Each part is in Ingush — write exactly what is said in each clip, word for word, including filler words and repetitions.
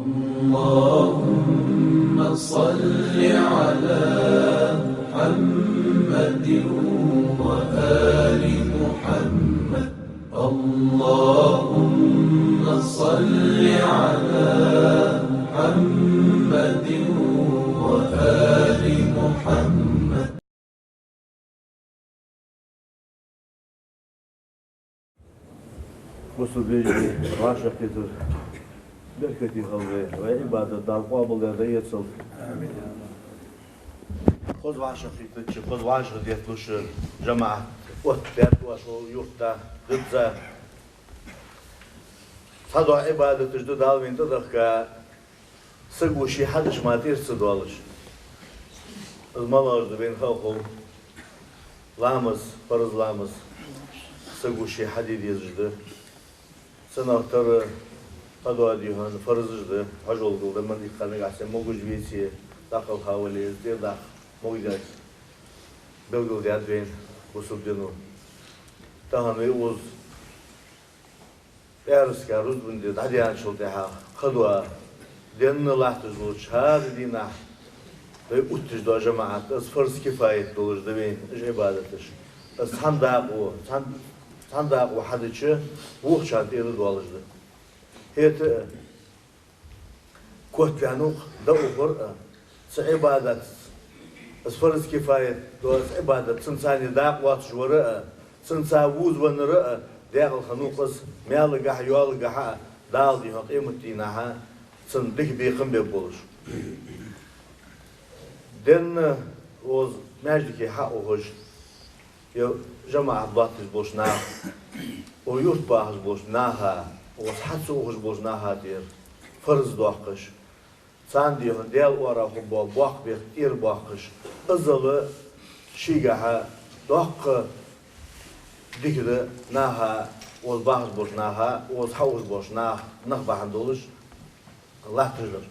اللهم صل على محمد وآل محمد. اللهم صل على محمد وآل محمد. Бусалба вежарий, вӀашагӀкхетар беркате хилда вай, вай Ӏибадат Дала къоабалдаь дӀаэцалда. Хоза вӀашагӀкхетача, хоза вӀашагӀдетталуш жамаӀат оттадаьд вай шоай юрта, дизза. Цхьа дола Ӏибадаташ да Дала вайна тӀадехка, саго ший хьадеш мара тӀера ца доалаш. Из малагӀаш да вайна ховш хул. Ламаз, фарз ламаз саго ший хьаде дезаш да. Цунах тара кхыдола дий хьона фарзаш да, хьажол гулда, ман дикка нагахьа санна могаш веце, дакъа хьавале, из тӀера даккха могадеш белгалдаьд вайна бусалба дино. Тахан вай укхаза пӀаьраска рузбан ди дӀадаьнначул тӀехьагӀа кхыдола денна латташ долча хӀара дийнахьа вай оттадеш дола жамаӀат, из фарз кифаят долаш да вайна уж Ӏибадаташ. Из цхьан дакъо, цхьан, цхьан дакъо хьадича, вокхарна тӀера доалаш да. ХӀаьта а котваьнна ва-кх дӀаухар а, цу Ӏибадатаца, из фарз кифаят дола из Ӏибадат, цунца цхьана дакъа лоацаш вар а, цунца вузавеннар а, декъала хиннав-кх из маьлагахьа, йоалагахьа а, Дала дий хьона къематдийнахьа цунна дика бекхам бергболаш. Денна укхаза маьждиге хьаухаш, е жамаӀат лоаттадеш болча наха, укх юрта бахаш болча наха, укхаза хьа ца ухаш болча наха тӀера фарз доаккхаш, царна дий хьона Даьла оагӀорахьа хургбола боккха бехк тӀера боаккхаш, иззал шийгахьа доккха дика да наха, укхаза бахаш болча наха, укхаза хьаухаш болча наха, нах бахьан долаш латташ дар.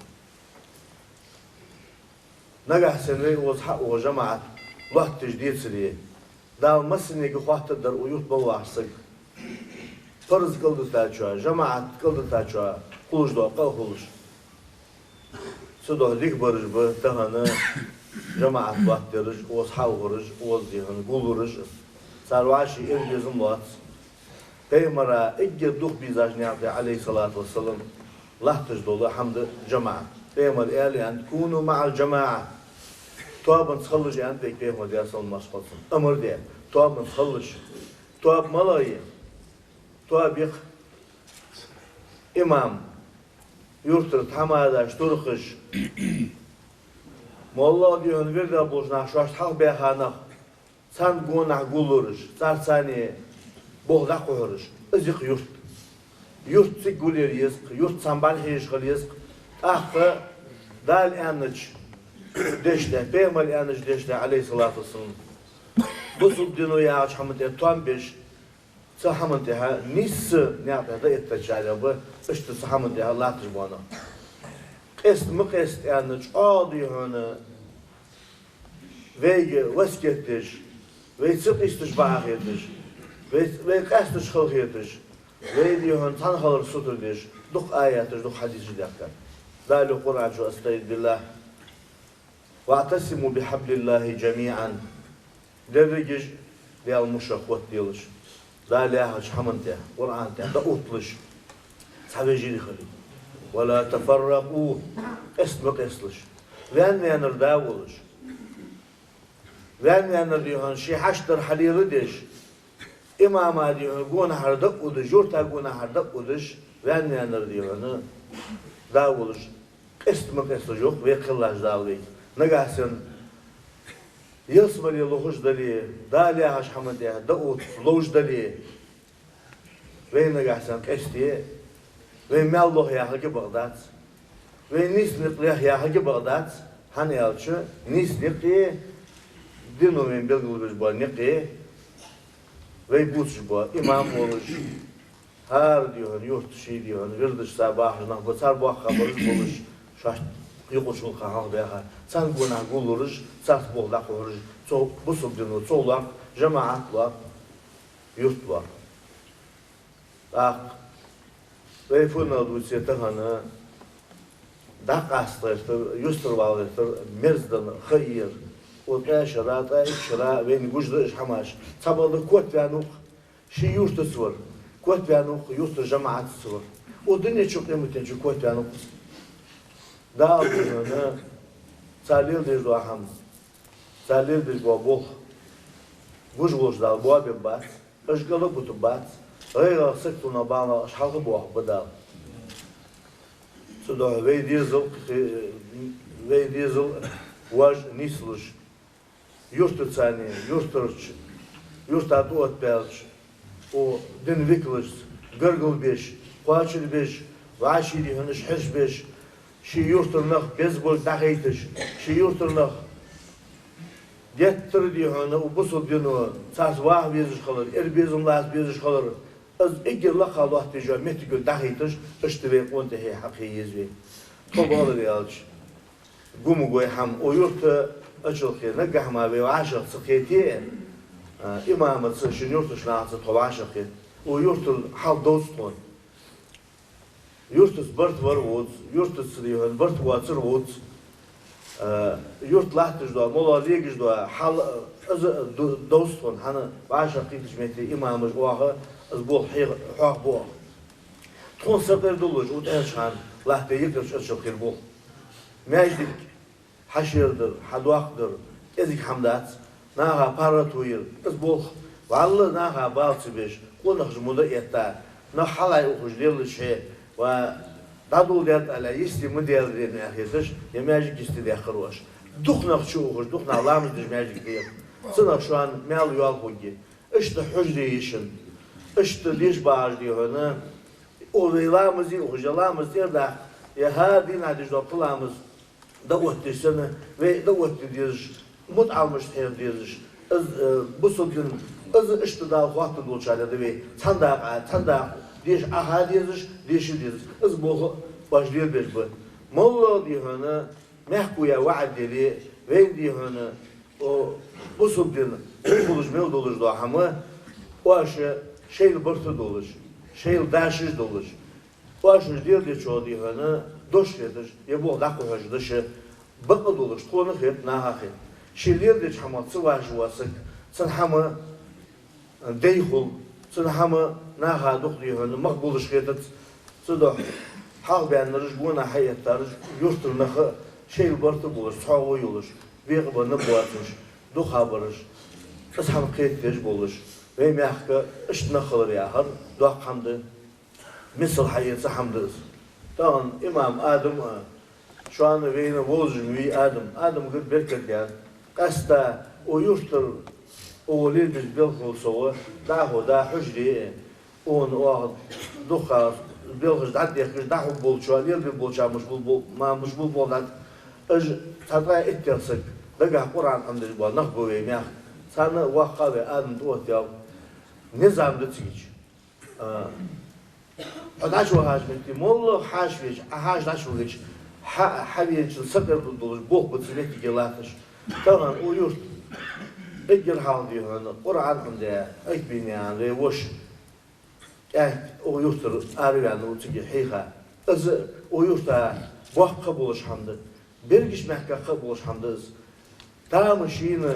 Нагахьа санна вай укхаза хьауха жамаӀат лоаттадеш децаре, Дала массанега хоаттаргдар укх юрта мел вахача сага. Фарз кӀалдитачоа, жамаӀат кӀалдитачоа хулаш дола къа а хулаш. Цудухьа дика бараш ба тахан жамаӀат лоаттадераш, укхаза хьаухараш, укхаза дий хьона гуллураш. Цар вӀаший эр безам лоац. Пайхамара эггара дукха бийзача наькъа тӀа, Ӏалайхи ссалату вассалам, латташ дола хӀама да жамаӀат. Пайхамара аьлар, аьннад: «كونوا مع الجماعة». Тоабанца хилалаш, аьннад вайга Пайхамара, Даьла салам-моаршал хилда цунна, амар даьд. Тоабанца хилалаш. Тоаба малагӀа я? Тоаба я-кх имам, юртара тхьамадаш, туркхаш, моллагӀа дий хьона вирда болча наха, шоашта хьалха баьха нах, царна гонахьа гуллураш, царца цхьана болх дӀакхухьараш. Из я-кх юрт. Юрт цига гулъяр еза-кх, юрт цхьана бӀарахьежаш хила еза-кх. ТӀаккха Дала аьннача дешах, Пайхамара аьннача дешах, Ӏалайхи ссалату вассалам, бусалба дино яхача хӀаман тӀа тоам беш, цу хӀаман тӀа нийсса наькъа тӀа дӀаэттачарех ба, иштта цу хӀаман тӀа латташ бола нах. Къеста ма къеста аьнна, чӀоагӀа дий хьона вайга васкет деш, вай ца къийсача бакъахьа хеташ, вай, вай къаьстача хила хеташ, вай дий хьона цхьана хилар сутара деш, дукха аяташ, дукха хьадисаш даьхкад. Дала йоах Къуръан чу: أستعيذ بالله. «واعتصموا بحبل الله جميعا». Деррига а Даьла мушах хоттаделаш, Дала яхача хӀаман тӀа, Къуръан тӀа дӀаотталаш, цхьа вежарий хилалаш. «ولا تفرقوا», къеста ма къесталаш. Ваьнна-ваьннар да волаш, ваьнна-ваьннар дий хьона ший хьашт дар хьалеладеш, имама дий хьона гонахьара дӀаудаш, юрта гонахьара дӀаудаш, ваьнна-ваьннар дий хьона да волаш, къеста ма къесталаш, йоах вай кхеллача Дала вайга. Нагахьа санна ялсмале лохаш дале, Дала яхача хӀаман тӀа дӀаотталуш дале, вай нагахьа санна къесте, вай маьл лох яхилга бакъ дац, вай нийса никъ лех яхилга бакъ дац, хӀана аьлча нийса никъ, дино вайна белгалбеш бола никъ, вай бувцаш бола имам волаш, хӀара дий хьона юрта ший дий хьона вирдашца бахаш нах ба, цар боккхагӀбараш болаш, шоашта юкъерча гӀулакха хьалхабаьха, царна гонахьа гуллураш, царца болх дӀакхухьараш, цу бусалба дино цох лоархӀ, жамаӀат лоархӀ, юрт лоархӀ. ТӀаккха вай фуннагӀа дувце тахан, ДӀакъаста гӀертар, юстара вала гӀертар, мерза да ха ер. Укх ткъаь шера, ткъаь итт шера вайна гуш да уж хӀамаш. Цхьабакъда котваьннав-кх, ший юртаца вар. Котваьннав-кх, юртара жамаӀатаца вар. Укх дунен чу, къематден чу котваьннав-кх. Дала, дий хьона, цар леладеш дола хӀама, цар леладеш бола болх гуш волча Дала боабергбац. Уж кӀалбитаргбац, гӀайгӀа, саготонах, баланах уж хьалхабоахаргба Дала. Цудухьа вай дезал, вай дезал вож нийслуш, юртаца, юртарча, юрта тӀаоттабаьлча, укх дина викалашца гаргара беш, кхоачара беш, вӀаший, дий хьона, уж хьерчабеш, ший юртара нах беза болга дӀахайташ, ший юртара нах геттара, дий хьона, укх бусалба дино царца ваха везаш хилар, ер безам лаца безаш хилар, из эггара лакха лоаттаеш йола моттиг йолга дӀахайташ, иштта вай къона тӀехье хьакхе еза вай. Тхо бала веалча, гу ма гой хӀама, укх юрта ачалкхе, наггахьа мара вай вӀашагӀ ца кхете, а, имамаца, шун юртарча нахаца тхо вӀашагӀкхет. Укх юртара хьал довз тхона. Юртаца барт вар вувц, юртаца, дий хьона, барт воацар вувц. Э, юрта латташ дола, моллагӀа легаш дола хьал, э, из ду-, довз тхона, хӀана, вӀашагӀкхийтача метте имамаш оаха, из болх хьех-, хьоахабу оаха. Тхона сакъердалуш, укх тӀехьарча хана латта декхарча ачалкхера болх. Маьждиг хьашердар, хьадоаккхадар кӀезига хӀама дац, наха паргӀато яр, из болх, вӀалла наха бала ца беш, къонахчун муд а этта, нах хьалхьайухаш лелалуча хье, ва дӀадоладаьд аьле, йисте ма деларий аьнна хеташ, ер маьждиг йистедаьккхар оаш. Дукха нах чуухаш, дукха нах ламаз деш маьждиг да ер. Цу наха шоана маьл йоалл хургья. Иштта хьужаре я шун. Иштта деш багӀаш, дий хьона, укх вай ламазе ухаш, ер ламаз тӀера даккха, ер хӀара дийнахьа деш дола пхи ламаз дӀаоттадеш санна, вай дӀаоттаде дезаш, мутаӀаламашта хьеха дезаш, из, э, бусалба дин, из иштта Дала хоаттаргдолчарех да вай. Цхьан дакъа, цхьан дакъа деша Ӏоха дезаш, деша дезаш. Из болх оаш лелабеш ба. МоллагӀа, дий хьона, мехко яь ваӀад яле, вайна, дий хьона, о, бусалба дин хулаш мел долаш дола хӀама, оаш шоайла барт а долаш, шоайла дашаш а долаш, оаш уж леладечох, дий хьона, дош хеташ, ер болх дӀакхухьаш дош, бакъ а долаш, тхона хет, наха хет. Ше леладеча хӀамах ца ваша вола саг, цун хӀама дай хул, цун хӀама наха дукха, дий хьона, мах болаш хетац. Цудухьа хьалхабаьннараш, гонахьа хьаэттараш, юртара нах а шоайла барт а болаш, цхьоагӀо йолаш, бекъабенна боацаш, дукхагӀбараш, из хӀама кхетадеш болаш, вай мехка иштта нах хилар яхар доккха хӀама да. Мисал хьаэца хӀама да из. Тахан имам Адам а, шоана вайна вовзаш ма вий Адам. Адамагара беркат даьд. Къаьстта укх юртара, укхо лелабеча белхал совгӀа, дӀахо да хьужаре, укхун оаха дукха белхаш дӀадехкаш, дӀахьоргболчоа, лелабергболчоа мишта бул бо-, ма мишта бул болх дӀа-, уж цхьа ткъаь иттех саг, дагахьа Къуръан Ӏомадеш бола нах ба вай мехка. Царна воккха а вай Адам тӀаоттаяьй. Низам да цига. А, хьо дӀачувахача метте, моллагӀа хьаьша веча, Ӏа хьаьша дӀачувахача, хьа, хьавеначул сакъердалуш болх ба цу моттиге латташ. Тахан укх юрта эггара хьалха, дий хьона, Къуръан Ӏомадаь, Ӏайкбийна яхаш вай воша, кӀаьнк укх юртара араваьннав цига хьийха. Из укх юрта боккха болаш хӀама да. Берригача мехках кхы а болаш хӀама да из. Тамашийна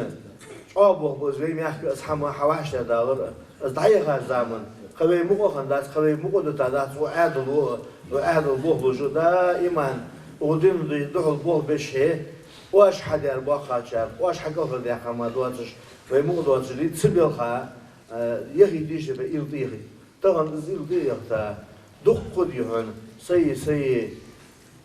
чӀоагӀа болх ба из вай мехка, из хӀама хьавӀашагӀдалар, из дӀаяхача заман. Кхы вай мукъа а хиннадац, кхы вай мукъа а дитадац, укх Ӏаьдало, укх Ӏаьдал болхлоша даиман укх дина ду-, духьал болх беш хье, оаш хьадаьр боккхагӀчар, оаш хьакӀалхардаьккха хӀама доацаш, вай мукъа доацаш дий, цу белха, э, яхийта йиш я вай уйла тӀехьа. Тахан из уйла тӀа а яхийта, дукха, дий хьона, сай, сай,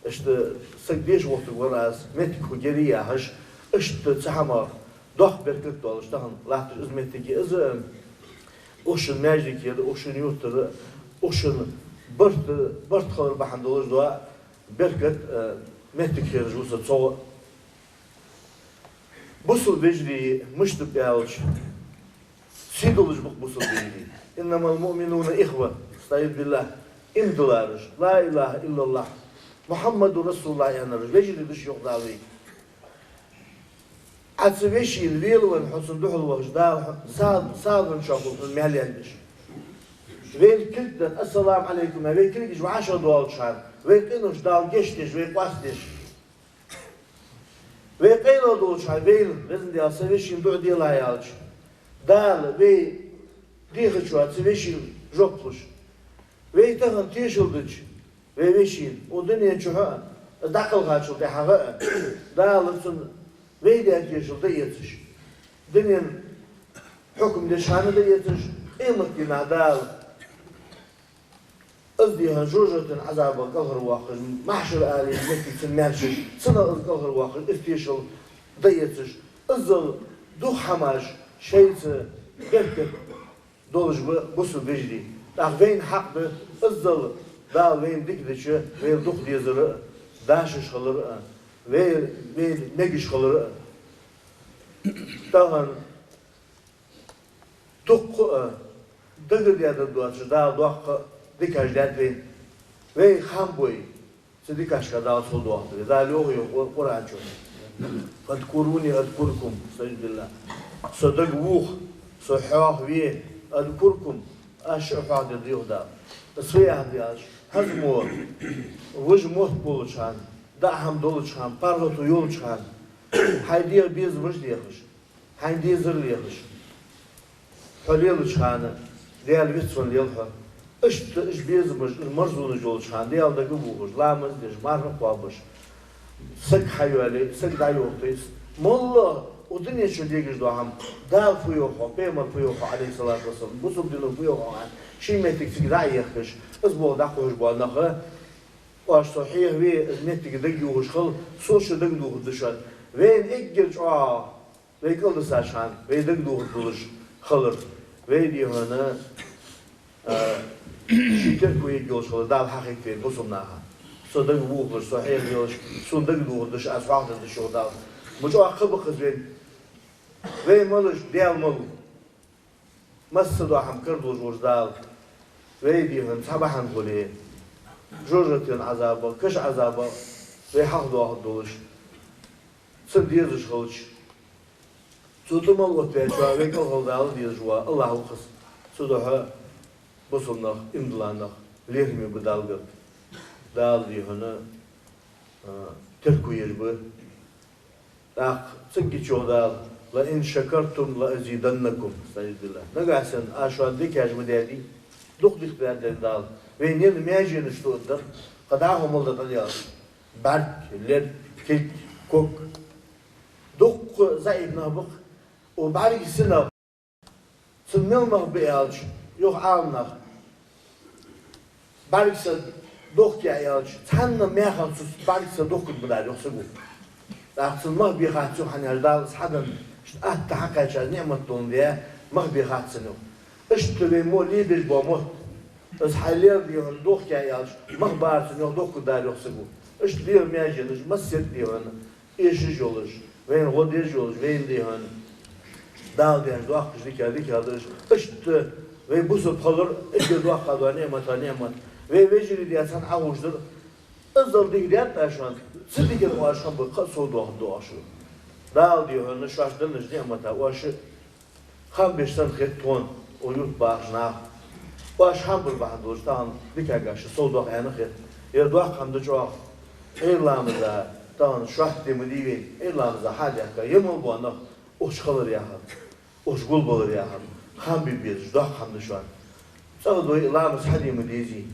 иштта саг деша вохийтаргвар аз, моттиг хургьяр яхаш, иштта цу хӀамах доккха беркат долаш тахан латташ из моттиг я из, укх шун маьждигера, укх шун юртара, укх шун барт, барт хилар бахьан долаш дола беркат, э, моттиг хеташ ва со цох. Бусалба вежарий мишта ба аьлча, сий долаш ба-кх бусалба вежарий. «إنما المؤمنون إخوة», أستعيذ بالله, иман диллараш, لا إله إلا الله, محمد رسول الله аьннараш, вежарий да уж, йоах Дала вайга. Ӏа цу вешийна велавенна, хьо цунна духьал вахача, Дала хьо-, са-, сагӀа денначоа хул хьона маьл яьлла уж. Вайна кулг даь, السلام عليكم, вай кулгаш вӀашагӀдоалача хана, Вай къинош Дала гешт деш, вай къоастадеш. Вай къайла долча хьа вайла, Везан Даьла, са вешийна дуӀа делахь аьлча, Дала вай дехачоа цу вешийна жоп луш. Вай тахан тешал дича, вай вешийна, укх дунен чухь а, из дӀакхелхачул тӀехьагӀа а, Дала цунна вай даь тешал дӀаэцаш, дунен хьукам деш хана дӀаэцаш, къематдийнахьа Дала из дехьа жожагӀатен Ӏазабах кӀалхарвоаккхаш, махьшар-аламе моттиг цунна маьршаш, цунах из кӀалхарвоаккхаш, из тешал дӀаэцаш, иззал дукха хӀамаш шоайца беркат долаш ба, бусалба вежарий. ТӀаккха вайна хьакъ да, иззал Дала вайна дика дича, вайла дукха дезар а, дашаш хилар а, вай, вайна мегаш хилар а. Тахан дукха а, дагадаьдар доацаш, Дала доккха дикаш даьд вайна. Вай хам бой, цу дикашка Дала совдоахадаь. Дала йоах, йоах Къу-, Къуръан чу: «فاذكروني أذكركم», استعيذ بالله. Со дагавоха, со хьоахаве, «أذكركم», аз шо хьоахадергда, йоах Дала. Из фу яхар да аьлча, хӀанз мо, вож мотт болча хана, даа хӀама долча хана, паргӀато йолча хана, хьай дегӀа безамаш дехаш, хьайна дезар лехаш, хьо лелача хана Даьла вицвенна лел хьо. Иштта уж безамаш, уж марзонаш йолча хана Даьла дагавоахаш, ламаз деш, марха кхоабаш, саг хьайоалае, саг дӀайохийта, моллагӀа укх дунен чу дегаш дола хӀама, Дала фу йоах хьох, пайхамара фу йоах хьох, عليه الصلاة والسلام, бусалба дино фу йоах хьох аьнна, ший моттиг цига дӀа а ехкаш, из болх дӀакхухьаш бола нах, оаш со хьоахаве, из моттиг дагайохаш хила, со шо дагадохаргда шоана. Вайна эггара чӀоагӀа вай кӀалдисача хана вай дагадохаргдолаш хилар, вай, дий хьона, а, ший терко ергйолаш хилар Дала хьахийта вайна, бусалба наха. Со дагавоахалаш, со хьоахаелаш, сона дагадохаргда шо, аз хьоахадергда шо, йоах Дала. Ма чӀоагӀа кхаъ ба-кх из вайна. Вай малаш, Даьла малав. Массадола хӀама карадолаш волча Дала вай, дий хьона, цхьа бахьан хуле, жожагӀатен Ӏазабах, каша Ӏазабах вай хьалхадоахаргдолаш, цунна дезаш хилча, цо тӀа мел оттаваьчоа вай кӀалхардала дезаш вола АллахӀ ва-кх из. Цудухьа бусалба нах, иман дилла нах лерхӀаме ба Далла гарга. Дала, дий хьона, а, терко еш ба. ТӀаккха цига чу йоах Дала: «لئن شكرتم لأزيدنكم», استعيذ بالله. Нагахьа санна аз шоана дикаш ма даьдий, дукха дика даьд вайна Дала. Вайна енна маьженаш тоъаргда, кхы дӀахо мел да тӀадаьлча. БӀарг, лерг, кулг, ког. Дукха заӀипа нах ба-кх. Укх бӀарга синах цун мел мах ба аьлча, йоах Ӏаламнаха, бӀарга са дохкаяь аьлча, цхьанна маьхах цу бӀарга са дохкаргбац, йоах, саго. ТӀаккха цун мах бе хац, йоах, хӀана аьлча Дала из хьаденна, иштта атта хьакхаьча, ниӀмат доландаь, мах бе хац цун, йоах. Иштта вай мо лебеш бола мотт, из хьай лер, дий хьона, дохкаяь аьлча, мах бар цун, йоах, дохкаргдар, йоах, саго. Иштта лела маьженаш массерг, дий хьона, эшаш йолаш, вайна гӀо деш йолаш, вайна, дий хьона, Дала даьча доккхача дикаех дикагӀа да уж. Иштта вай бусалба хилар эггара доккха дола ниӀматех ниӀмат. Вай вежарий даь цхьана Ӏохувшаш дар, иззал дика даьд аз шоана, цу диканна оаш хам бе, кхы а совдоахаргда оаха шо. Дала, дий хьона, шоашта деннача ниӀмата оаш хам беш санна хет тхона, укх юрта бахача наха. Оаш хам бар бахьан долаш тахан дикагӀа шо совдоах аьнна хет. Ер доккха хӀама да чӀоагӀа. Ӏуйра ламаза тахан шоатта ди ма дий вайна, Ӏуйра ламаза хьа а даьхка, е мел бола нах ухаш хилар яхар, ухаш гулбалар яхар, хам бе безаш, доккха хӀама да шоана. ЦӀагӀа дой, ламаз хьаде ма дезий.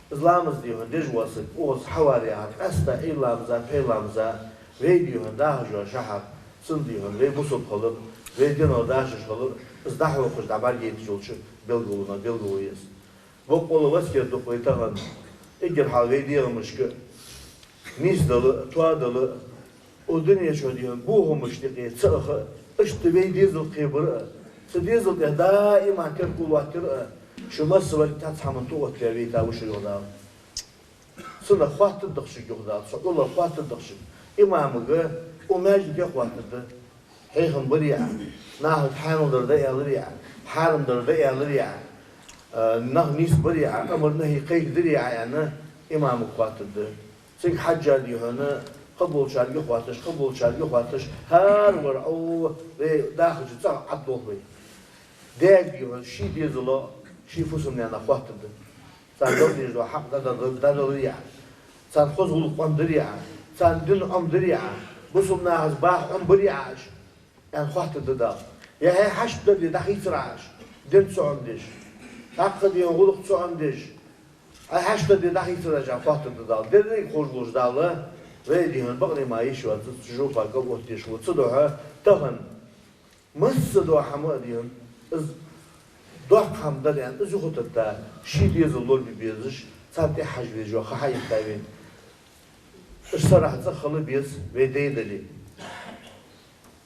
Из ламаз, дий хьона, деш вола саг укхаза хьавар яхар, къаьстта Ӏуйра ламаза, пхьера ламаза, вай, дий хьона, дахаш йола шахьар, цун, дий хьона, вай бусалба хилар, вай динах дашаш хилар, из дӀахьокхаш, дӀабӀаргаяйташ йолча белгалонех белгало я из. Боккъала васкет ду-кх вай тахан, эггара хьалха вай дегӀамашка нийсдала а, тоадала а, укх дунен чу, дий хьона, бохамашта юкъе ца аха а, иштта вай дезал кхебар а, цу дезала тӀа даим терко лоаттар а, шо массаварг цхьацца хӀаман тӀа оттаваь вайта ва шо, йоах Дала. Цунах хоаттаргда-кх шуга, йоах Дала, цу Ӏулах хоаттаргда-кх шуга. Имамага укх маьждиге хоаттаргда. Хьехам барий Ӏа, нахага хьаьнал дар дӀааьларий Ӏа, хьарам дар дӀааьларий Ӏа, а, нах нийсбарий Ӏа, амар-нахьи кхайкадарий Ӏа аьнна, имамага хоаттаргда. Цига хьежжа, дий хьона, кхыболчарга хоатташ, кхыболчарга хоатташ, хӀара вар Ӏо вай дахача цӀагӀа Ӏаддолх вай. Даьга, дий хьона, ший дезалах, ший фусам-наьнах хоаттаргда. Цар дала дезаш дола хьакъ дӀадала-, дӀадаларий Ӏа, Царна хоза гӀулакх Ӏомадаьрий Ӏа, царна дин Ӏомадаьрий Ӏа, бусалба нахаца баха Ӏомабаьрий Ӏа уж, аьнна, хоаттаргда Дала. Е хьай хьашт даларе дӀахийцар Ӏа уж, динца Ӏомадеш, цхьаккха дийна гӀулакхаца Ӏомадеш, хьай хьашт даларе дӀахийцар Ӏа уж, аьнна, хоаттаргда Дала. Деррига ховш волча Дала вай дийна бакъ ма йиш йоацаш цу жопа кӀал оттадеш ва. Цудухьа тахан массадола хӀама а дийна, из доккха хӀама дар аьнна, из юхатетта, ший дезал лорабе безаш, царна тӀехьа хьажа везаш ха хьаихтай вайна. Уж сарахьа цӀагӀа хила беза, вай дай дале.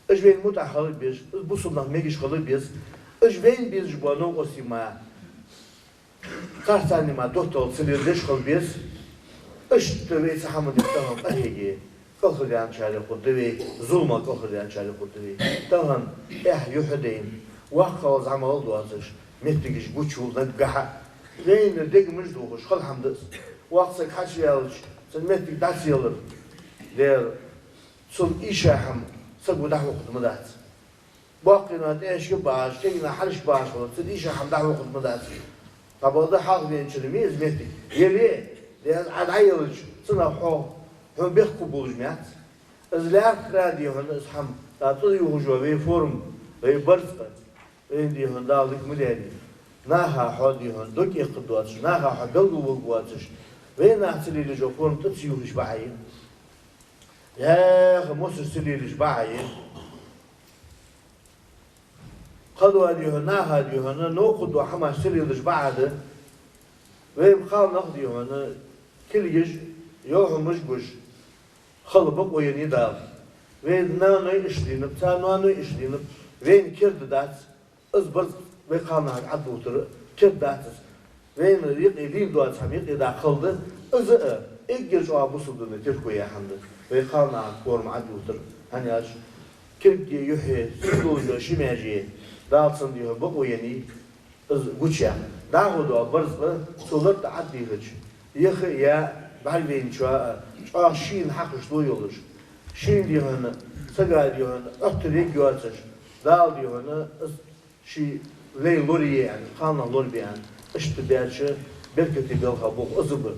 Уж вайна мутӀахьа хила беза, уж бусалба нах мегаш хила беза, уж вайна безаш бола новкъостий ма, царца цхьана ма доттагӀал ца леладеш хила беза. Иштта вай цу хӀаман тӀа тахан къахьеге, кӀалхардаьнначарех хургда вай, зуламах кӀалхардаьнначарех хургда вай. Тахан эхь-юхь дайна, воккхагӀа зӀамагӀа доацаш, моттигаш гучавоал наггахьа. Вайна дегамаш дохаш, хала хӀама да из. Воккха саг хьачуваьлча, цун моттиг дӀа ца ялар, дера, цул ийша хӀама саго дӀахьокхаргда ма дац. Боккхийна тӀехьашка багӀаш, кегийна хьалхашка багӀаш хилар, цул ийша хӀама дӀахьокхаргда ма дац. Цхьабакъда хьалхавеначунна ма из моттиг. Яле, дера, Ӏа дӀаелча, цунах хьо, хьона бехк хургболаш ма яц. Из лаьрххӀа дий хьона из хӀама, цу тӀа юхаш йола вай форма, вай барзкъа, вайна дий хьона Дала дика ма даьдий. Наха хьо дий хьона дог эккхаргдоацаш, наха хьо белгалваргвоацаш, вайнаха ца лелаеш йола форма тӀа ца юхаш бахьан я. Яха мосаш ца лелаеш бахьан я. Кхыдола дий хьона, наха дий хьона, новкъадола хӀамаш ца лелаеш бахьан да. Вай кхалнах дий хьона, кулгаш, йоахамаш гуш, хила бокъо еннай Дала. Вай наьной иштта дийнаб, цар ноаной иштта дийнаб, вайна керда дац. Из барзкъа вай кхалнахага Ӏадувттар керда дац из. Вайна юкъе дийна доаца хӀама юкъе даккха хала да. Из а эггара чӀоагӀа бусалба дина терко яь хӀама да. Вай кхалнахага форма Ӏадувттар, хӀана аьлча кулге, юхье, сигале, ши маьже, Дала цунна дий хьона бокъо еннай, из гучаяккха. ДӀахо дола барзкъа цу лар тӀа Ӏадийхача, яха а яь, бӀаргавайначоа а чӀоагӀа шийна хьахошло йолаш, шийна дий хьона, сага дий хьона Ӏоттар ергйоацаш, Дала дий хьона из ший лай лорае аьнна, кхалнах лорабе аьнна, иштта баьча беркате белха болх из ба.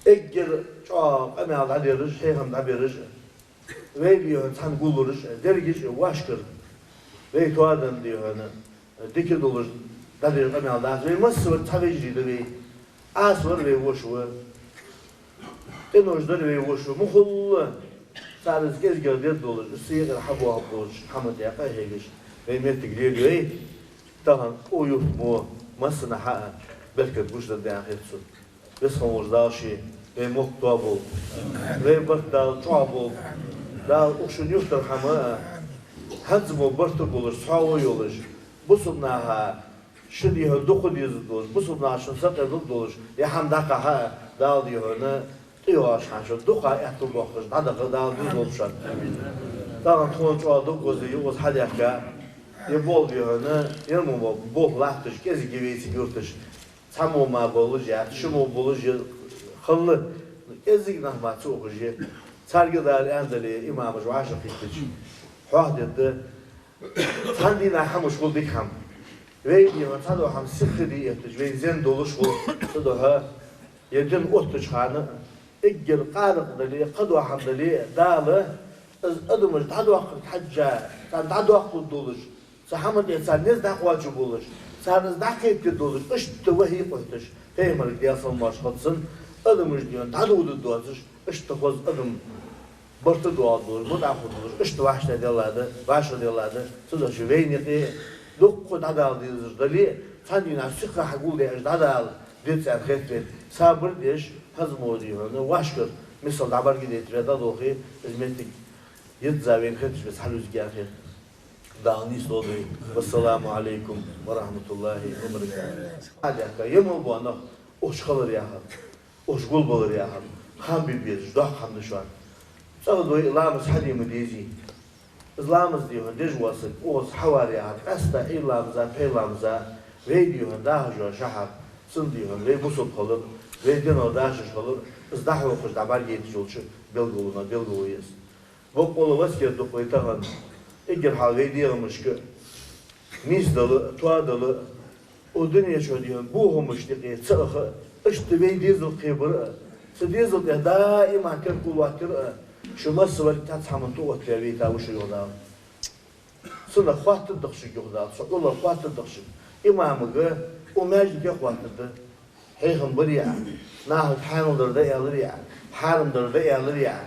Эггара чӀоагӀа къамаьл дӀадераш, хьехам дӀабераш, вай дий хьона цхьана гуллураш, дерригаш а вӀашкара, вай тоаденна дий хьона дика долаш дӀадер къамаьл дац. Вай массавар цхьа вежарий да вай. Ӏаса вар вай воша ва. ТӀеношдар вай воша ва. Мухулла цар из кӀезигагӀа дергдолаш, из сигалара хьабоагӀаргболча хӀаман тӀа къахьегаш, вай моттиг лелайой. Тахан укх юрта мо массанахьа а беркат гучадаргда аьнна хет сона. Веза хинна волча Дала ше вай мохк тоаболба, вай барт Дала чӀоагӀболба. Дала укх шун юртара хӀама а, хӀанз мо барт а болаш, цхьоагӀо йолаш, бусалба наха шо дий хьона дукха дезаргдолаш, бусалба наха шун сакъердалургдолаш, ер хӀама дӀакхахьа а, Дала дий хьона тӀайоагӀаш хана шо дукха аьттув боаккхаш дӀадаха Дала дузалба шоана. Тахан тхона чӀоагӀа дог гӀоза я укхаза хьадаьхка. Ер болх дий хьона, ер мо болх латташ, кӀезига я вай цига юрташ. Цхьа мо ма болаш яц, ши мо болаш я, халла кӀезига нах ма ца ухаш я. Царга Дала аьннадале, имамаш вӀашагӀкхийттача, хьоахадергда. Цхьан дийнахьа хӀамаш хул дика хӀама. Вай дий хьона цхьадола хӀама сиха хила эттача, вай зен долаш хул. Цудухьа ер дин оттача хана, эггара къаракъ дале, кхыдола хӀама дале, Дала из адамаш дӀадоаккхарга хьежжа, царна дӀадоаккхаргдолаш, цу хӀаман тӀа цар низ дӀакхоачаргболаш, царна из дӀакхетаргдолаш, иштта вахьи къахьотташ, пайхамарга, Даьла салам-моаршал хилда цунна, адамаш дий хьона дӀадоладергдоацаш, иштта хоза адам барт а доагӀаргдолаш, мутӀахьа хургдолаш, иштта вӀаштӀехьаделла да, вӀашагӀделла да. Цудухьа вайна юкъе дукха дӀадала дезаш дале а, цхьан дийнахьа сиха хьагулдаь уж дӀадала деза аьнна хет вайна. Сабар деш, хӀанз мо дий хьона вӀашкара мисал дӀабӀаргадайта вай дӀадолхе, из моттиг йизза вайна хетача беса хьалъюзаргья аьнна хет. Дала нийсдолда вай. Вассаламу Ӏалайкум ва рахьматуллахӀи ва баракатухӀ. Хьадаьхка, ер мел бола нах ухаш хилар яхар, ухаш гулбалар яхар, хам бе безаш, доккха хӀама да шоана. ЦӀагӀа дой, ламаз хьаде ма дезий. Из ламаз дий хьона деш вола саг укхаза хьавар яхар, къаьстта Ӏуйра ламаза, пхьера ламаза, вай дий хьона дахаш йола шахьар, цунна дий хьона вай бусалба хилар, вай динах дашаш хилар, из дӀахьокхаш дӀабӀаргаяйташ йолча белгалонех белгало я из. Боккъала васкет ду-кх вай тахан, эггара хьалха вай дегӀамашка нийсдала а, тоадала а, укх дунен чу дий хьона бохамашта юкъе ца аха а, иштта вай дезал кхебар а, Цу дезала тӀа даим теркал латтар а, шо массавар цхьацца хӀаман тӀа оттаве вайта ва шо, йоах Дала. Цунах хоаттаргда шуга, йоах Дала, цу Ӏулах хоаттаргда шуга. Имамага, укх маьждига хоаттаргда. Хьехам барий Ӏа, нахага хьанал дар дӀааьларий Ӏа, хьарам дар дӀааьларий Ӏа,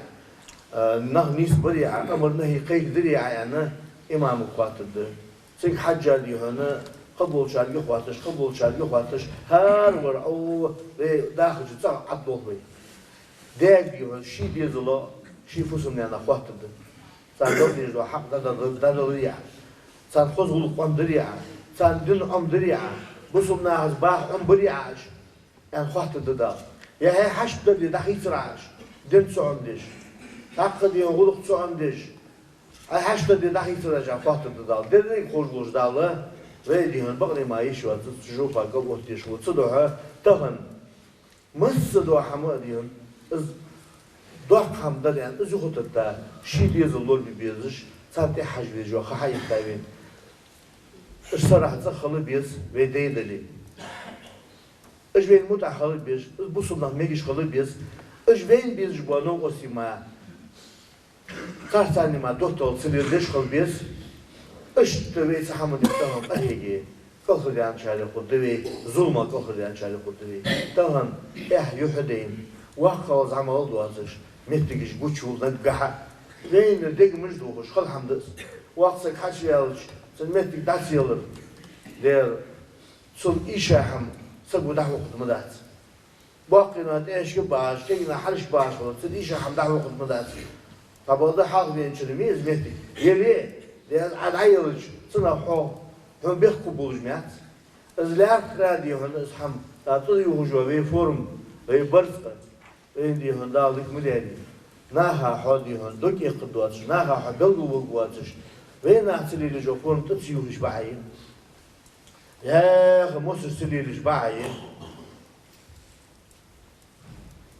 а, нах нийсбарий Ӏа, амар нахӀи кхайкадарий Ӏа аьнна, имамага хоаттаргда. Цига хьежжа, дий хьона, кхыболчарга хоатташ, кхыболчарга хоатташ, хӀара вар Ӏо, вай дахача цӀагӀа Ӏаддолх вай. Даьга, дий хьона, ший дезала, ший фусам-наьна хоаттаргда. Царна дала дезаш дола хьакъ дӀадала-, дӀадаларий Ӏа, царна хоза гӀулакх Ӏомадарий Ӏа, царна дин Ӏомадарий Ӏа, бусалба нахаца баха Ӏомабарий Ӏа уж, аьнна хоаттаргда Дала. Е хьай хьашт дале дӀахийцар Ӏа уж, дин ца Ӏомадеш, цхьаккха, дий хьона, гӀулакх ца Ӏомадеш, хьай хьашт дале дӀахийцар Ӏа уж, аьнна хоаттаргда Дала. Деррига ховш волча Дала вай, дий хьона, бакъ ма йиш йоацаш цу жопа кӀал оттадеш ва. Цудухьа тахан массадола хӀама а, дий хьона, из доккха хӀама да аьнна, из юхатетта, ший дезал лорабе безаш, царна тӀехьа хьажа везаш ва ха хьаийца вайна. Уж сарахьа цӀагӀа хила беза, вай дай дале. Уж вайна мутӀахьа хила беза, уж бусалба наха мегаш хила беза, уж вайна безаш бола новкъостий мара, царца цхьана мара доттагӀал ца леладеш хила беза. Иштта вай цу хӀаманна юкъе тахан къахьеге, кӀалхардаьнначарех хургда вай, зуламах кӀалхардаьнначарех хургда вай. Тахан эхь юхь а дайна, воккхагӀа зӀамагӀа доацаш, моттигаш гучавоал наггахьа. Вайна дегаш дохаш хала хӀама да из. Воккха саг хьачуваьлча, цун моттиг дӀа ца ялар. Дера, цул ийша хӀама саго дӀахьокхаргда ма дац. Боккхийна тӀехьашка багӀаш, кегийна хьалхашка багӀаш хилар, цул ийша хӀама дӀахьокхаргда ма дац. Цхьабакъда хьалха веначунна ма из моттиг. Яле, дера, из Ӏа дӀаялча, цунах хьо, хьона бехк хургболаш ма яц. Из лаьрхӀа, дий хьона, из хӀама, цу тӀа ювхаш йола вай форма, вай барзкъа, вайна, дий хьона, Дала дика ма даьдий. Наха хьо, дий хьона, дог эккхаргдоацаш, наха хьо белгалваргвоацаш, вайна наха ца лелаеш йола форма тӀа ца ювхаш бакъахьа я. Яха мосаш ца лелаеш бакъахьа я.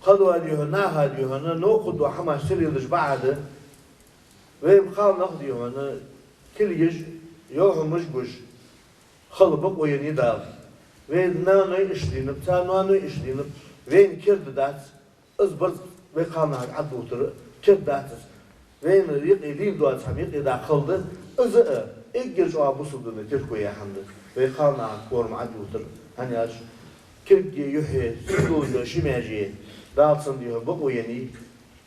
Кхыдола, дий хьона, наха, дий хьона, новкъа дола хӀамаш ца лелаеш бакъахьа да. Вай кхалнах, дий хьона, кулгаш, йоахамаш гуш хила бокъо еннай Дала. Вай наьной иштта дийнаб, цар ноаной иштта дийнаб, вайна керда дац. Из барзкъа вай кхалнахага Ӏадувттар керда дац из. Вайна юкъе лийнна доаца хӀама юкъе даккха хала да. Из а эггара чӀоагӀа бусалба дина терко яь хӀама да. Вай кхалнахага корма Ӏадувттар. ХӀана аьлча кулге, юхье, сийдолча ши маьже Дала цунна, дий хьона, бокъо еннай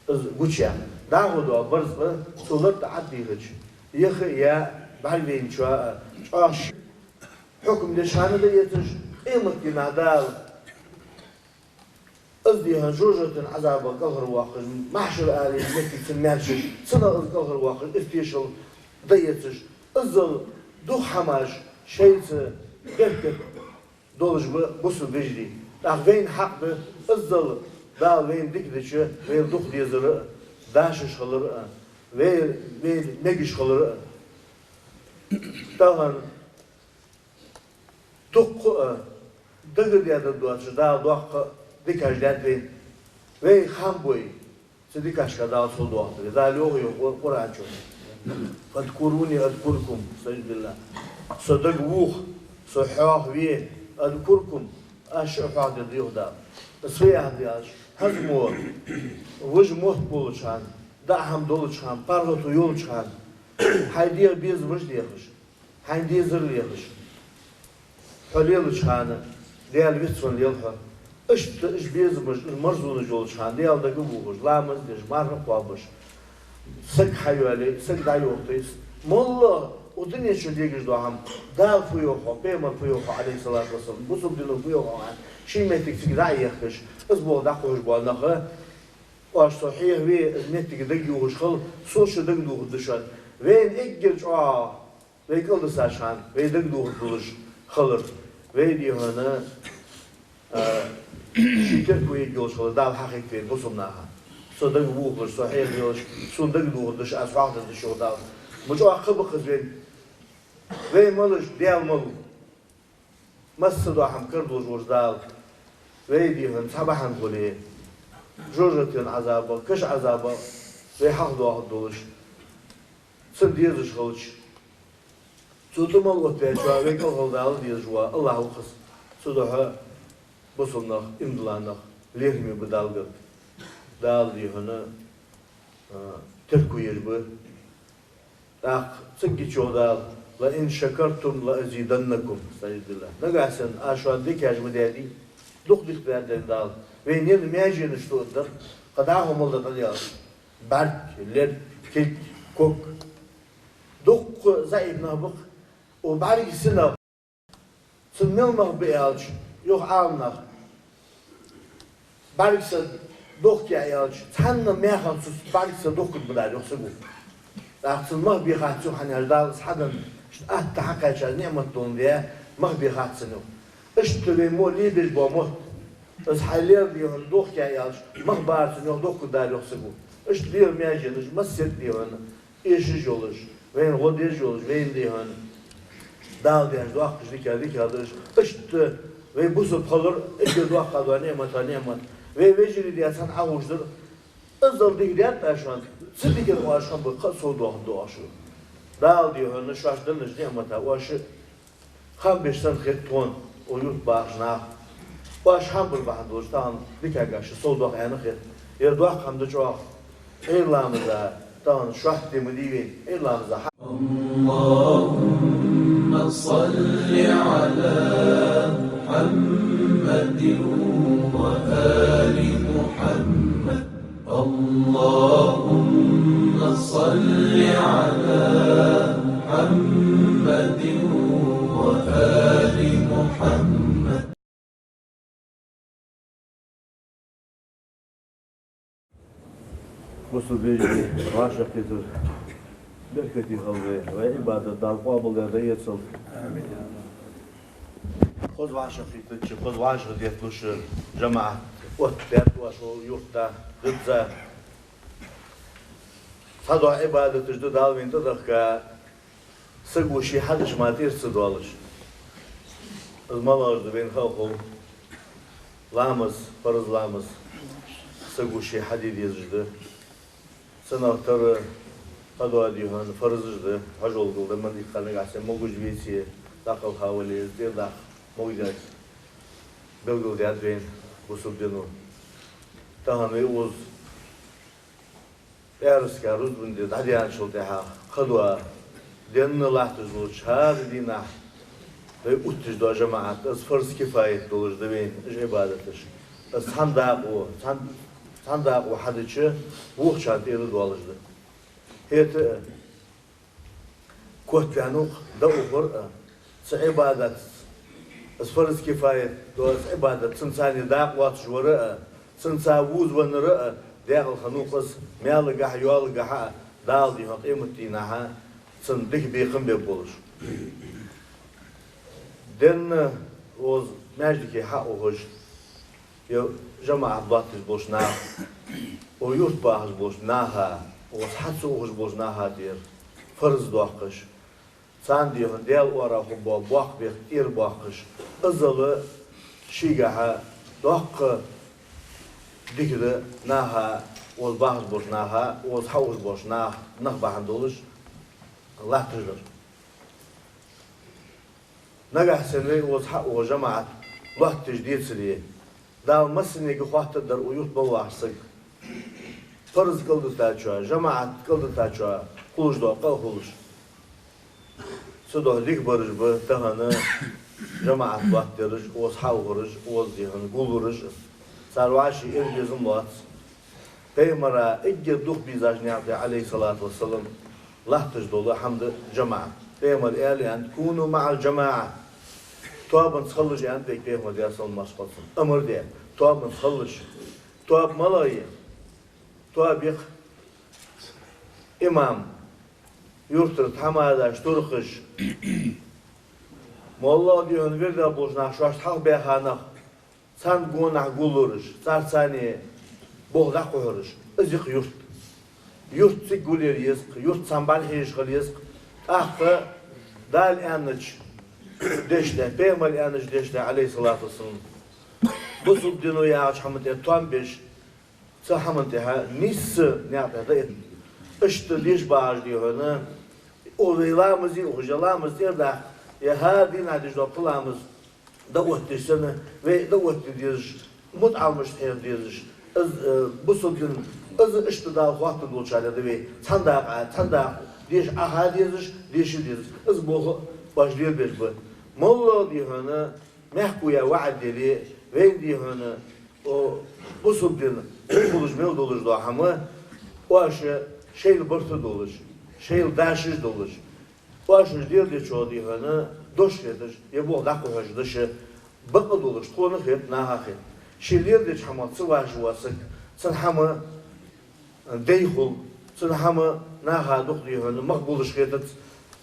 из гучаяккха. ДӀахо дола барзкъа цу лар тӀа Ӏаддийхача, яха а яь, бӀаргавайначоа а чӀоагӀа ший хьукам деш хьона дӀаэцаш, къематдийнахьа Дала из, дий хьона, жожагӀатен Ӏазабах кӀалхарвоаккхаш, махьшара алий моттиг цунна маьршаш, цунах из кӀалхарвоаккхаш, из тешал дӀаэцаш, иззал дукха хӀамаш шоайца беркат долаш ба бусалба вежарий. ТӀаккха вайна хьакъ да, иззал Дала вайна дика дича, вайл дукха дезар а, дашаш хилар а, вай, вай мегаш хилар а. Тахан дукха а дагардаьдар доацаш, Дала доккха дикаш даьд вайна. Вай хам бой, цу дикашка Дала цул доахадар. Дала йоах, йоах Къу-, Къуръан чу: «فاذكروني أذكركم», أعوذ بالله. Со дагавоха, со хьоахаве, «أذكركم», аз шо хьоахадергда, йоах Дала. Из фу яхар да аьлча, хӀанз мо вож мотт болча хана, даа хӀама долча хана, паргӀато йолча хана, хьай дегӀа безамаш дехаш, хьайна дезар лехаш, хьо лелача хана Даьла вицвенна лел хьо. Иштта уж безамаш, уж марзонаш йолча хана Даьла дагавувхаш, ламаз деш, марха кхоабаш, саг хьайоале, саг дӀайохийта, моллагӀа укх дунен чу дегаш дола хӀама, Дала фу йоах хьона, пайхамара фу йоах хьона, عليه الصلاة والسلام, бусалба дино фу йоах хьона, ший моттиг цига дӀа а ехкаш, из болх дӀакхухьаш бола нах, оаш со хьехаве, из моттиг дагаювхаш хила, со шо дагадохаргда шоана. Вайна эггара чӀоагӀа вай кӀалдисача хана вай дагадохаргдолаш хилар, вай, дий хьона, а, ший терко ергйолаш хилар Дала хьахилийта вайна бусалба наха. Со дагавувхалаш, со хьехаделаш, сона дагадохаргда шо, аз хьоахадергда шо, йоах Дала. Ма чӀоагӀа кхаъ ба-кх из вайна. Вай малаш, Даьла малав. Массадола хӀама карадолаш волча Дала вай, дий хьона, цхьа бахьан хуле, жожагӀатен Ӏазабах, каша Ӏазабах вай хьалхадоахаргдолаш, цунна дезаш хилча, цу тӀа мел оттаваьчоа вай кӀалхардала дезаш вола АллахӀ ва-кх из. Цудухьа, бусалба нах, иман дола нах, лерхӀаме ба Далла гарга. Дала, дий хьона, а, терко еш ба. ТӀаккха цигга чу Дала: «لئن شكرتم لأزيدنكم», саждилла. Нагахьа санна аз шоана дикаш ма даьдий, дукха дика даьд Дала. Вайна енна маьженаш тоъаргдар, кхы дӀахо мел да тӀадаьлча. БӀарг, лерг, кулг, ког. Дукха заӀипа нах ба-кх, укх бӀарга сина нах. Цун мел мах ба аьлча, йоах Ӏаламнаха, бӀаргса дохк яь аьлча, цхьанна маьхах цу бӀаргса дохкаргба Дала, йоах саго. ТӀаккха цун мах бе хац, йоах, хӀана аьлча Дала из хьаденна, иштта атта хьакхаьча, ниӀмат доландаь, мах бе хац цун, йоах. Иштта вай мо лебеш бола мотт, из хьалера, дий хьона, дохк яь аьлча, мах бар цун, йоах, дохкаргда Дала, йоах саго. Иштта лела маьженаш массерг, дий хьона, эшаш йолаш, вайна гӀо деш йолаш, вайна, дий хьона, Дала деш доаккхаш дикагӀа, дикагӀа да уж. Иштта вай бусалба хилар эггара доккха дола ниӀматех ниӀмат. Вай вежарий даь цхьана Ӏохувшадар, иззал дика даьд аз шоана, цу диках оаш хам бе, кхы а сов доахаргда оаш. Дала, дий хьона, шоашта деннача ниӀматах оаш хам беш санна хет тхона, укх юрта бахача наха. Оаш хам бар бахьан долаш тахан дикагӀа шо сов доах аьнна хет. Ер доккха хӀама да чӀоагӀа. Ӏуйра ламаза тахан шоатта ма дий вай, Ӏуйра ламаза хьа. اللهم صل على محمد وآل محمد. اللهم صل على محمد وآل محمد. Бусалба вежарий, вӀашагӀкхетар беркате хилда вай, вай Ӏибадат Дала къоабалдаь дӀаэцалда. Амин. Хоза вӀашагӀкхетача, хоза вӀашагӀдетталуш жамаӀат оттадаьд оаш укх юрта, дизза. Цхьадола Ӏибадаташ да Дала вайна тӀадехка, саго ший хьадеш мара тӀера ца доалаш. Из малагӀаш да вайна ха а хов. Ламаз, фарз ламаз саго ший хьаде дезаш да. Цунах тара кхыдола, дий хьона, фарзаш да, хьажол гулда, ман иккха нагахьа санна могаш веце, дӀакхалха вале, из тӀера даккха могадеш белгалдаьд вайна бусалба дино. Тахан вай укхаза пӀаьраска рузбан ди дӀадаьнначул тӀехьагӀа кхыдола денна латташ долча хӀара дийнахьа вай оттадеш дола жамаӀат, из фарз кифаят долаш да вайна, уж Ӏибадаташ. Из цхьан дакъо, цхьан, цхьан дакъо хьадича, вокхачарна тӀера доалаш да. ХӀаьта а котваьнна ва-кх дӀаухар а, цу Ӏибадатаца, из фарз кифаят дола из Ӏибадат, цунца цхьана дакъа лоацаш вар а, цунца вузавеннар а, декъала хиннав-кх из маьлагахьа, йоалагахьа а, Дала, дий хьона, къематдийнахьа цунна дика бекхам бергболаш. Денна укхаза маьждиге хьаухаш, е жамаӀат лоаттадеш болча наха, укх юрта бахаш болча наха, укхаза хьа ца ухаш болча наха тӀера фарз доаккхаш, царна, дий хьона, Даьла оагӀорахьа бола боккха бехк тӀера боаккхаш, иззал шийгахьа доккха дика да наха, укхаза бахаш болча наха, укхаза хьаухаш болча наха, нах бахьан долаш латташ дар. Нагахьа санна вай укхаза хьауха жамаӀат лоаттадеш децаре, Дала массанега хоаттаргдар укх юрта мел вахача сага, парз кӀалдитачоа, жамаӀат кӀалдитачоа хулаш дола къа а хулаш. Цудухьа дика бараш ба тахан жамаӀат лоаттадераш, укхаза хьаухараш, укхаза, дий хьона, гуллураш. Цар вӀаший эр безам лоац. Пайхамара эггара дукха бийзача наькъа тӀа, عليه الصلاة والسلام, латташ дола хӀама да жамаӀат. Пайхамара аьлар, аьннад: «كونوا مع الجماعة». Тоабанца хилалаш, аьннад вайга Пайхамара, Даьла салам-моаршал хилда цунна, амар даьд. Тоабанца хилалаш. Тоаба малагӀа я? Тоаба я-кх имам, юртара тхьамадаш, туркхаш, моллагӀа, дий хьона, вирдагӀа болча наха шоашта хьалха баьха нах, царна гонахьа гуллураш, царца цхьана болх дӀакхухьараш. Из я-кх юрт. Юрт цига гулъяр еза-кх, юрт цхьана бӀарахьежаш хила еза-кх. ТӀаккха Дала аьннача дешах, Пайхамара аьннача дешах, عليه الصلاة والسلام, бусалба дино яхача хӀаман тӀа тоам беш, цу хӀаман тӀа нийсса наькъа тӀа дӀаэтта. Иштта деш багӀаш, дий хьона, укх вай ламазе ухаш, е ламаз тӀера даккха, е хӀара дийнахьа деш дола пхи ламаз дӀаоттадеш санна, вай дӀаоттаде дезаш, мутаӀаламашта хьеха дезаш, Из, э, бусалба дин, из иштта Дала хоттадолчарех да вай. Цхьан дакъа, цхьан дакъа деша Ӏаха дезаш, деша дезаш. Из болх оаш лелабеш ба. МоллагӀа, дий хьона, мехка яь ваӀад яле, вайна, дий хьона, о, бусалба дин, хулаш мел долаш дола хӀама, оаш шоайла барт долаш, шоайла дашаш долаш, оаш уж леладечох, дий хьона, дош хеташ, е болх дӀакхухьаш дош, бакъ долаш, тхона хет, наха хет. Ше леладеча хӀамах ца ваша вола саг, цун хӀама дай хул, цун хӀама наха дукха, дий хьона, мах болаш хетац.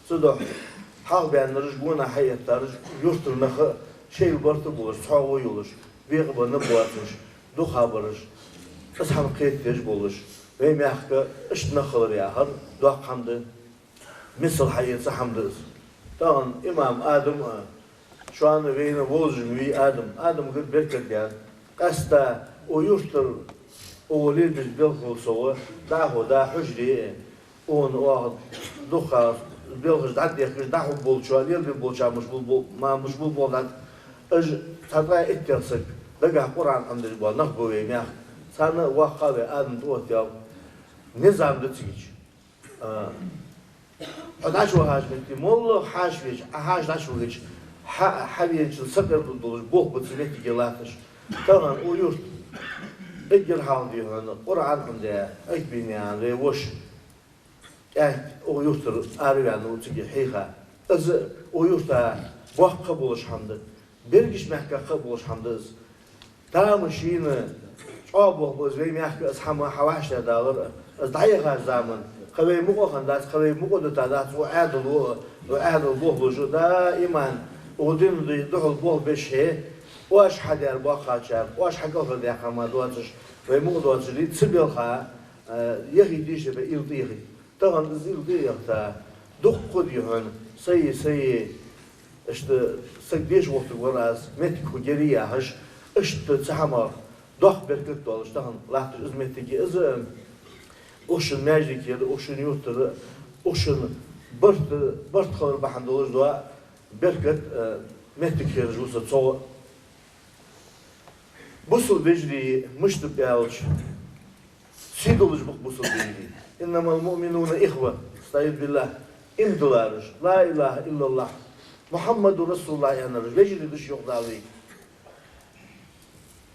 Цудухьа хьалхабаьннараш, гонахьа хьаэттараш, юртара нах а шоайла барт болаш, цхьоагӀо йолаш, бекъабенна боацаш, дукхагӀбараш, из хӀама кхетадеш болаш, вай мехка иштта нах хилар яхар доккха хӀама да. Мисал хьаэца хӀама да из. Тахан имам Адам а, шоана вайна вовзаш ма вий Адам. Адамагара беркат даьд. Къаьстта укх юртара укхо лелабеча белхал совгӀа, дӀахо да хьужаре а, укхун оаха дукха белхаш дӀадехкаш, дӀахьу болчоа, лелабе болча муш бул бо-, ма муш бул болх дӀа. Уж цхьа ткъаь иттех саг, дагахьа Къуръан Ӏомадеш бола нах ба вай мехка. Царна воккха вай Адам тӀаоттаяьй. Низам да цига. А, хьо дӀачувахача метте, моллагӀа хьаьша веч, Ӏа хьаьша дӀачувахача, хьа, хьавеначул сакъердалуш болх ба цу меттиге латташ. Тахан укх юрта эггара хьалха, дий хьона, Къуръан Ӏомадаь, Ӏайкбийна яхаш вай воша, тӀехьа укх юртара араваьнна ва цига хьийха. Из укх юрта боккха болаш хӀама да. Берригача мехках кхы а болаш хӀама да из. Тамашийна чӀоагӀа болх ба из вай мехка, из хӀама хьавӀашагӀдалар, из дӀаяхача заман. Кхы вай мукъа а хиннадац, кхы вай мукъа а дитадац, укх Ӏаьдало а, укх Ӏаьдала болхлоша а даим укх дина духьал болх беш хье, оаш хьадаьр боккхагӀчар, оаш хьакӀалхардаьккха хӀама доацаш, вай мукъа доацаш, ца белха, э, яхийта йиш я бе, уйла тӀаехийта. Тахан из уйла тӀаэхийта, дуккха, дий хьона, сай, сай, иштта саг деша вохийтаргвар аз, моттиг хургьяр яхаш, иштта цу хӀамах доккха беркат долаш тахан латташ из моттиг я из, укх шун маьждигера, укх шун юртара, укх шун барт, барт хилар бахьан долаш дола беркат, э, моттиг хеташ ва со цо. Бусалба вежарий мишта ба аьлча, сий долаш ба-кх бусалба вежарий. «إنما المؤمنون إخوة», أستعيذ بالله, иман диллараш, «لا إله إلا الله محمد رسول الله» аьннараш, вежарий да уж, йоах Дала вайга.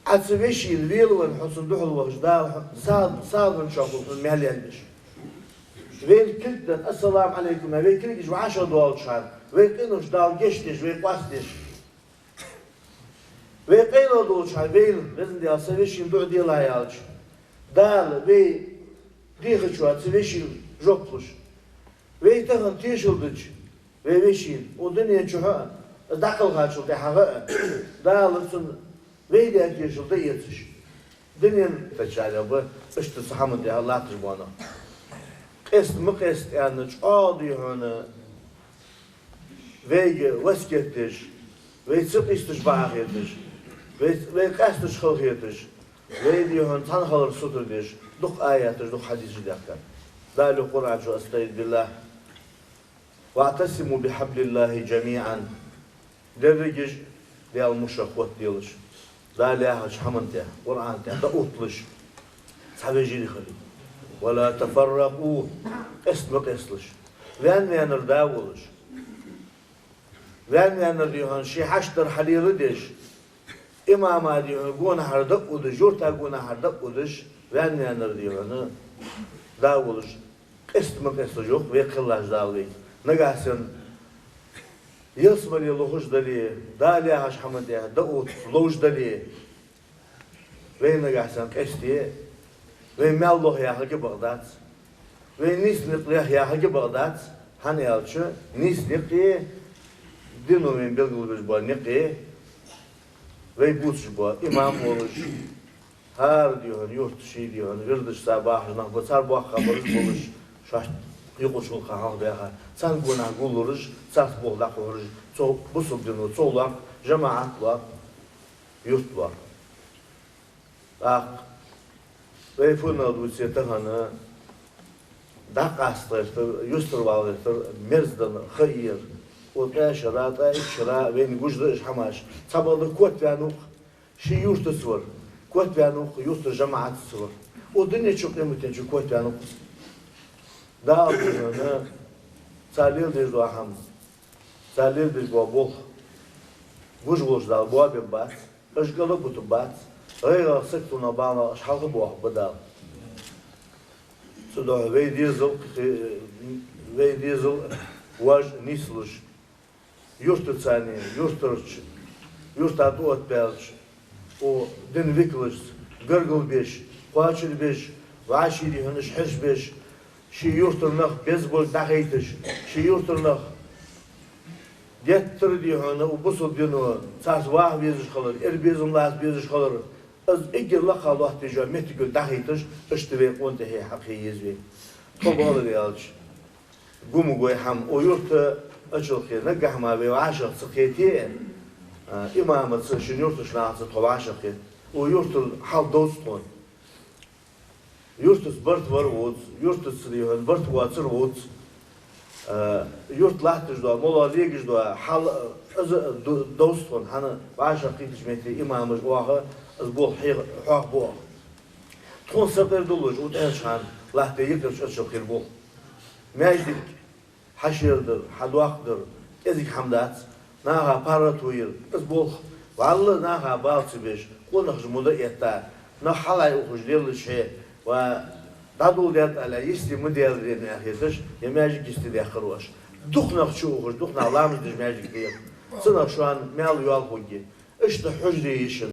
Ӏа цу вешийна велавенна хьо цунна духьал вахача, Дала хьо сал-, салам-шоакъал хьона маьл яьлбеш. Вайна кулг даь, «Ассаламу Ӏалайкум» аьнна, вай кулгаш вӀашагӀдоалача хана, вай къинош Дала гешт деш, вай къоастадеш. Вай къайла долча хана вайна, Везан Даьла, са вешийна дуӀа делахь аьлча, Дала вай дехачоа цу вешийна жоп луш. Вай тахан тешал дича вай вешийна, укх дунен чухь а, из дӀакхелхачул тӀехьагӀа а, Дала цунна вай даь тешал дӀаэцаш. Дунен тӀа чӀоагӀа ба, иштта цу хӀаман тӀехьа латташ бола нах. Къеста ма къеста аьнна, чӀоагӀа, дий хьона, вайга васкет деш, вай ца къийсача бакъахьа хеташ, вай, вай къаьстача хала хеташ, вай, дий хьона, цхьана хилар сутара деш, дукха аяташ, дукха хьадисаш даьхкад. Дала йоах Къуръан чу, أستعيذ بالله: «واعتصموا بحبل الله جميعا». Деррига а Даьла мушах хоттаделаш, Дала яхача хӀаман тӀа, Къуръан тӀа дӀаотталаш, цхьа вежарий хилийта. «ولا تفرقوا», къеста ма къесталаш. Ваьнна-ваьннар да волаш. Ваьнна-ваьннар, дий хьона, ший хьашт дар хьалеладеш, имама, дий хьона, гонахьара дӀаудаш, юрта гонахьара дӀаудаш, ваьнна-ваьннар, дий хьона, да волаш. Къеста ма къесталаш, йоах вай кхеллача Дала вайга. Нагахьа санна ялсмале лохаш дале, Дала яхача хӀаман тӀа дӀаотталуш ловш дале, вай нагахьа санна къесте, вай маьл лох яхилга бакъ дац. Вай нийса никъ лех яхилга бакъ дац. ХӀана аьлча, нийса никъ, дино вайна белгалбеш бола никъ, вай бувцаш бола имам волаш, хӀара, дий хьона, юрта ший, дий хьона, вирдаш цар бахаш нах ба, цар боккхагӀбараш болаш, шоашта юкъерча гӀулакха хьалхабаьха, царна гонахьа гуллураш, царца болх дӀакхухьараш, цу бусалба дино цо лоархӀ, жамаӀат лоархӀ, юрт лоархӀ. ТӀаккха вай фуннагӀа дувце тахан дӀакъаста гӀертар, юстара вала гӀертар мерза да аьнна ха а яр. Укх ткъаь шера, ткъаь итт шера вайна гуш да уж хӀамаш. Цхьабакъда котваьннав-кх, ший юртаца вар. котваьннав-кх юртара жамаӀат цу вар. Укх дунен чу, къематден чу котваьннав-кх. Дала, дий хьона, цар леладеш дола хӀама, цар леладеш бола болх гуш волча Дала боабергбац, уж кӀалбитаргбац, гӀайгӀа, саготта нах бала, уж хьалхабоахаргба Дала. Цудухьа вай дезал, вай дезал вож нийслуш, юртаца, юртарча, юрта тӀаоттабаьлча, укх дина викалашца гаргара беш, кхоачара беш, вӀаший, дий хьона, уж хьерчабеш, ший юртара нах беза болга дӀахайташ, ший юртара нах геттара, дий хьона, укх бусалба дино царца ваха везаш хилар, ер безам лаца безаш хилар, из эггара лакха лоаттаеш йола моттиг йолга дӀахайташ, иштта вай къона тӀехье хьакхе еза вай. Тхо бала веалча, гу ма гой хӀама, укх юрта ачалкхе, наггахьа мара вай вӀашагӀ ца кхете, а, имамаца, ший юртарча нахаца тхо вӀашагӀкхет. Укх юртара хьал довз тхона. Юртаца барт вар вувц, юртаца, дий хьона, барт воацар вувц. А, юрта латташ дола, моллагӀа легаш дола хьал, а, из ду-, довз тхона, хӀана, вӀашагӀкхийтача метте имамаш оаха, из болх хьех-, хьоахабу оаха. Тхона сакъердалуш, укх тӀехьарча хана латта юкъерча ачалкхера болх. Маьждиг хьашердар, хьадоаккхадар кӀезига хӀама дац, наха паргӀато яр, из болх, вӀалла наха бала ца беш, къонахчун мудар этта, нах хьалхьайухаш лелаш хье, ва дӀадоладаьд аьле, йисте ма деларий аьнна хеташ, ер маьждиг йисте даьккхар оаш. Дукха нах чуухаш, дукха нах ламаз деш маьждиг хилар. Цу наха шоана маьл йоалл хургья. Иштта хьужаре йиш я,